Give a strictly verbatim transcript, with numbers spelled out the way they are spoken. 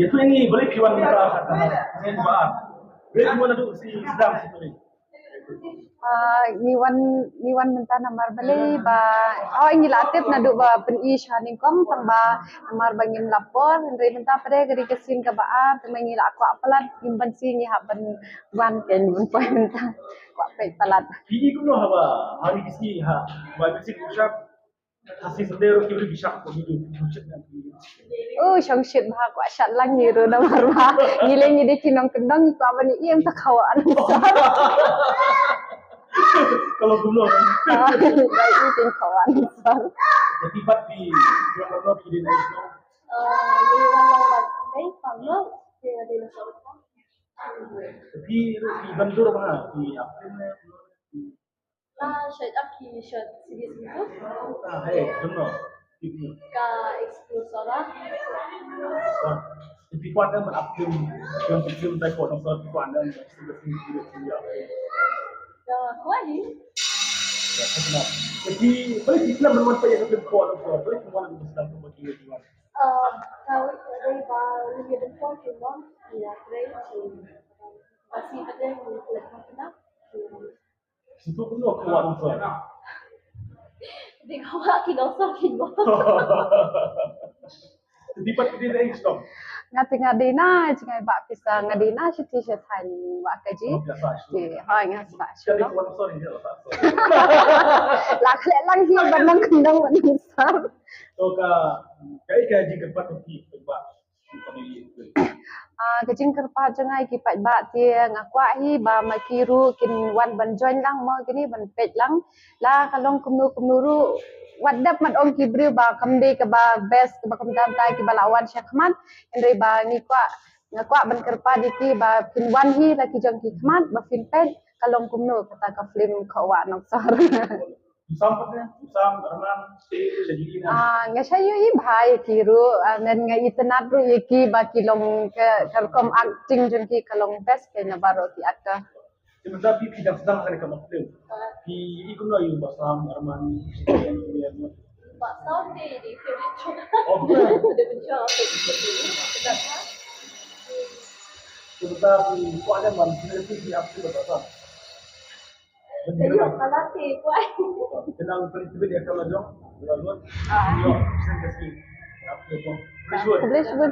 Ïa tu ngi balei phi wan mynta ha kane ba? Balei phi wan naduh shi sdang shi tarik? Ah, ngi wan, ngi wan mynta namar balei ba, oh, ngi la tip naduh ba pyni sha nyngkong tang ba namar ba ngim la por, hynrei mynta pat ka dei ka sien kaba ar, tang ba ngi la kwah palat, ngim bansi ngi hap ban wan, kan ban poi mynta. Kwah peit palat. Phi i kumno haba ha kine ki sngi ha ba ki sngi sha Khasi Sunday ruh ki briew ki shad ko, ki briew ki shad na ki. Oh, shong shit bha, kwah shad lang ngi ruh namar ba ngi leh ngi dei ki nongkyndong, ngi kwah ban ïeng ta khawa answer. Ka long kumno? Ah, dei ki kin khawa answer. Jadi pat phi, phi wan kumno, phi dei na shnong? Eh, ngi wan lang bad dei pang no, dei na dei na shnong. Phi ruh phi ban dur bha, phi acting ne? Ah, shait, ak ki shait series gitu. Ah, hey, kumno? Ka explore Sora. Ah, phi kwah ban acting, film, film tai ko, nong Sora, phi kwah ban acting, film, film, film, ya. Ya, kwah hi. Ya, kumno? Jadi, boleh di film mana pun yang film ko, nong Sora, boleh semua yang sedang tu bagi dia. Ah, kau ada ba, lebih depan tu, bang. Ya, keren. Masih ada yang boleh kena. Shisha kumno ka wah nongshong? Dei ka wah ki nongshong ki wah. Dei pat dei dei shisha. Nga te nga dei na, jngai ba pisa nga dei na, shiti sha thaiñ wah ka ji. Oh, biasa shisha. Te, hoi nga sa shisha. Jadi ka wah nongshong ni lah sa. Lah khleh lang hi ban nang kendang ban nang sar. To ka, ka i ka jingkyrpad ki ba. Ah, ka jingkyrpad jong nga ïa ki paidbah te nga kwah hi ba ma ki ruh kin wan ban join lang mo kine ban peit lang. La ka long kumno kumno ruh wat dep mat ong ki briew ba kam dei kaba best kaba kumta kumta kiba la wan sha khmat. Hynrei ba ngi kwah, nga kwah ban kyrpad ïa ki ba kin wan hi la ki jong ki khmat ba phin peit ka long kumno kata ka film Ka Wah Nongshong. Usam pat ne? Usam, Arman, Shajilina. Ah, nga sha ïohi bha ïa ki ruh, ah, ngan nga itynnad ruh ïa ki ba ki long ka, ka rukom acting jong ki ka long best ka na baroh ki actor. Te mynta phi phi dang sdang ha kane ka film. Phi i kumno ïa u Basam, Arman, Shajilina, Shajilina? Basam te dei favorite jong nga. Oh, betul. Dei favorite jong nga. Te mynta phi kwah ne man phi phi acting Basam? Te ïoh ka lati kwai. Kena u peli tebit ïa ka la jong, la jong. Ah. Ïoh, send ka ski. Khublei shibun. Khublei shibun.